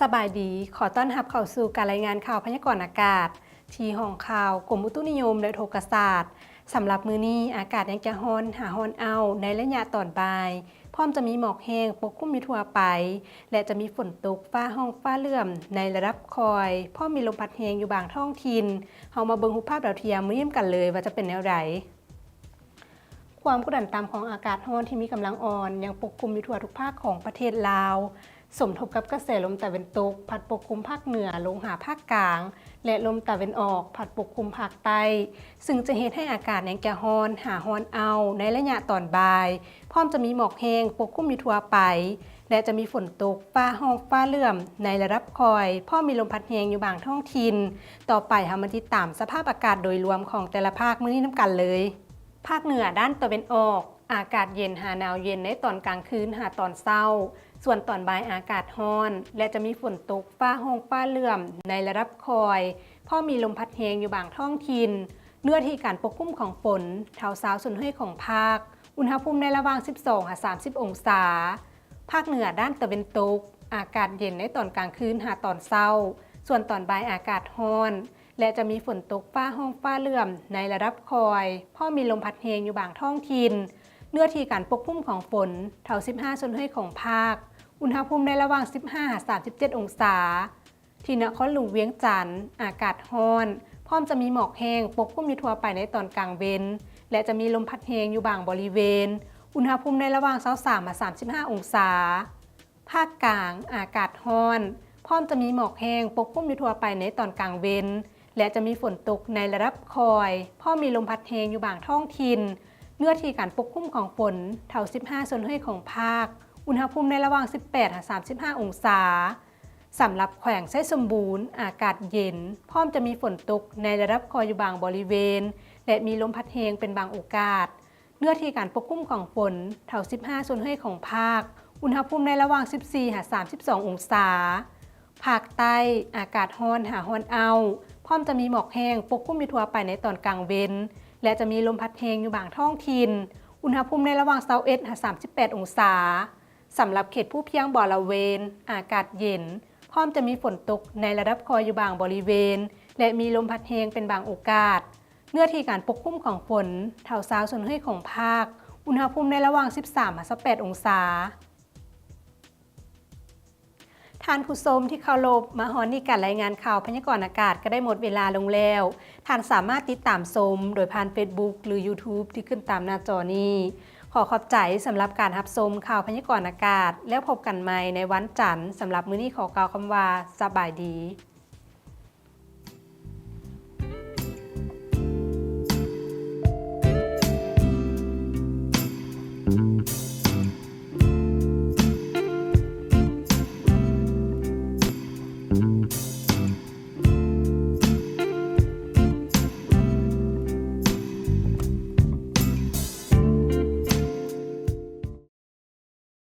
ສະບາຍດີ, ຂໍຕ້ອນຮັບເຂົ້າສູ່ການລາຍງານຂ່າວພະຍາກອນອາກາດ ທີ່ຫ້ອງຂ່າວກົມອຸຕຸນິຍົມ ແລະ ອຸທົກກະສາດ. ສຳລັບມື້ນີ້ ອາກາດຍັງຈະຮ້ອນຫາຮ້ອນເອົ້າໃນໄລຍະຕອນບ່າຍ, ພ້ອມຈະມີໝອກແຫ້ງປົກຄຸມຢູ່ທົ່ວໄປ ແລະ ຈະມີຝົນຕົກ, ຟ້າຮ້ອງຟ້າເຫຼື້ອມໃນລະດັບຄ່ອຍ, ພ້ອມມີລົມພັດແຮງຢູ່ບາງທ້ອງຖິ່ນ. ເຮົາມາເບິ່ງຮູບພາບດາວທຽມມື້ນີ້ນຳກັນເລີຍວ່າຈະເປັນແນວໃດ. ຄວາມກົດດັນຕ່ຳຂອງອາກາດຮ້ອນທີ່ມີກຳລັງອ່ອນຍັງປົກຄຸມຢູ່ທົ່ວທຸກພາກຂອງປະເທດລາວ, ສົມທົບກັບກະແສລົມຕາເວັນຕົກພັດປົກຄຸມພາກເໜືອລົງຫາພາກກາງ ແລະ ລົມຕາເວັນອອກພັດປົກຄຸມພາກໃຕ້, ຊຶ່ງຈະເຮັດໃຫ້ອາກາດຍັງຈະຮ້ອນຫາຮ້ອນເອົ້າໃນໄລຍະຕອນບ່າຍ, ພ້ອມຈະມີໝອກແຫ້ງປົກຄຸມຢູ່ທົ່ວໄປ ແລະ ຈະມີຝົນຕົກ, ຟ້າຮ້ອງฟ้າເຫຼື້ອມໃນລະດັບຄ່ອຍ, ພ້ອມມີລົມພັດແຮງຢູ່ບາງທ້ອງຖິ່ນ. ຕໍ່ໄປເຮົາມາຕິດຕາມສະພາບອາກາດໂດຍລວມຂອງແຕ່ລະພາກມື້ນີ້ນຳກັນເລີຍ. ພາກເໜືອດ້ານຕາເວັນອອກ ອາກາດເຢັນຫາໜາວເຢັນໃນຕອນກາງຄືນຫາຕອນເຊົ້າ, ສ່ວນຕອນບ່າຍອາກາດຮ້ອນ ແລະ ຈະມີຝົນຕົກ, ຟ້າຮ້ອງຟ້າເຫຼື້ອມໃນລະດັບຄ່ອຍ, ພ້ອມມີລົມພັດແຮງຢູ່ບາງທ້ອງຖິ່ນ. ເນື້ອທີ່ການປົກຄຸມຂອງຝົນ ເທົ່າຊາວສ່ວນຮ້ອຍຂອງພາກ, ອຸນຫະພູມໃນລະຫວ່າງສິບສອງຫາສາມສິບອົງສາ. ພາກເໜືອດ້ານຕາເວັນຕົກ ອາກາດເຢັນໃນຕອນກາງຄືນຫາຕອນເຊົ້າ, ສ່ວນຕອນບ່າຍອາກາດຮ້ອນ ແລະ ຈະມີຝົນຕົກ, ຟ້າຮ້ອງຟ້າເຫຼື້ອມໃນລະດັບຄ່ອຍ, ພ້ອມມີລົມພັດແຮງຢູ່ບາງທ້ອງຖິ່ນ. ເນື້ອທີ່ການປົກຄຸມຂອງຝົນ ເທົ່າສິບຫ້າສ່ວນຮ້ອຍຂອງພາກ, ອຸນຫະພູມໃນລະຫວ່າງສິບຫ້າຫາສາມສິບເຈັດອົງສາ. ທີ່ນະຄອນຫຼວງວຽງຈັນ ອາກາດຮ້ອນ, ພ້ອມຈະມີໝອກແຫ້ງປົກຄຸມຢູ່ທົ່ວໄປໃນຕອນກາງເວັນ ແລະ ຈະມີລົມພັດແຮງຢູ່ບາງບໍລິເວນ, ອຸນຫະພູມໃນລະຫວ່າງຊາວສາມຫາສາມສິບຫ້າອົງສາ. ພາກກາງ ອາກາດຮ້ອນ, ພ້ອມຈະມີໝອກແຫ້ງປົກຄຸມຢູ່ທົ່ວໄປໃນຕອນກາງເວັນ ແລະ ຈະມີຝົນຕົກໃນລະດັບຄ່ອຍ, ພ້ອມມີລົມພັດແຮງຢູ່ບາງທ້ອງຖິ່ນ. ເນື້ອທີ່ການປົກຄຸມຂອງຝົນ ເທົ່າສິບຫ້າສ່ວນຮ້ອຍຂອງພາກ, ອຸນຫະພູມໃນລະຫວ່າງສິບແປດຫາສາມສິບຫ້າອົງສາ. ສຳລັບແຂວງໄຊສົມບູນ ອາກາດເຢັນ, ພ້ອມຈະມີຝົນຕົກໃນລະດັບຄ່ອຍຢູ່ບາງບໍລິເວນ ແລະ ມີລົມພັດແຮງເປັນບາງໂອກາດ. ເນື້ອທີ່ການປົກຄຸມຂອງຝົນ ເທົ່າສິບຫ້າສ່ວນຮ້ອຍຂອງພາກ, ອຸນຫະພູມໃນລະຫວ່າງສິບສີ່ຫາສາມສິບສອງອົງສາ. ພາກໃຕ້ ອາກາດຮ້ອນຫາຮ້ອນເອົ້າ, ພ້ອມຈະມີໝອກແຫ້ງປົກຄຸມຢູ່ທົ່ວໄປໃນຕອນກາງເວັນ ແລະ ຈະມີລົມພັດແຮງຢູ່ບາງທ້ອງຖິ່ນ, ອຸນຫະພູມໃນລະຫວ່າງຊາວເອັດຫາສາມສິບແປດອົງສາ. ສຳລັບເຂດພູພຽງບໍລະເວນ ອາກາດເຢັນ, ພ້ອມຈະມີຝົນຕົກໃນລະດັບຄ່ອຍຢູ່ບາງບໍລິເວນ ແລະ ມີລົມພັດແຮງເປັນບາງໂອກາດ. ເນື້ອທີ່ການປົກຄຸມຂອງຝົນ ເທົ່າຊາວສ່ວນຮ້ອຍຂອງພາກ, ອຸນຫະພູມໃນລະຫວ່າງສິບສາມຫາຊາວແປດອົງສາ. ທ່ານຜູ້ຊົມທີ່ເຄົາລົບ, ມາຮອດນີ້ການລາຍງານຂ່າວພະຍາກອນອາກາດກໍໄດ້ໝົດເວລາລົງແລ້ວ. ທ່ານສາມາດຕິດຕາມຊົມໂດຍຜ່ານ Facebook ຫຼື YouTube ທີ່ຂຶ້ນຕາມໜ້າຈໍນີ້. ຂໍຂອບໃຈສຳລັບການຮັບຊົມຂ່າວພະຍາກອນອາກາດ, ແລ້ວພົບກັນໃໝ່ໃນວັນຈັນ. ສຳລັບມື້ນີ້ຂໍກ່າວຄຳວ່າ ສະບາຍດີ.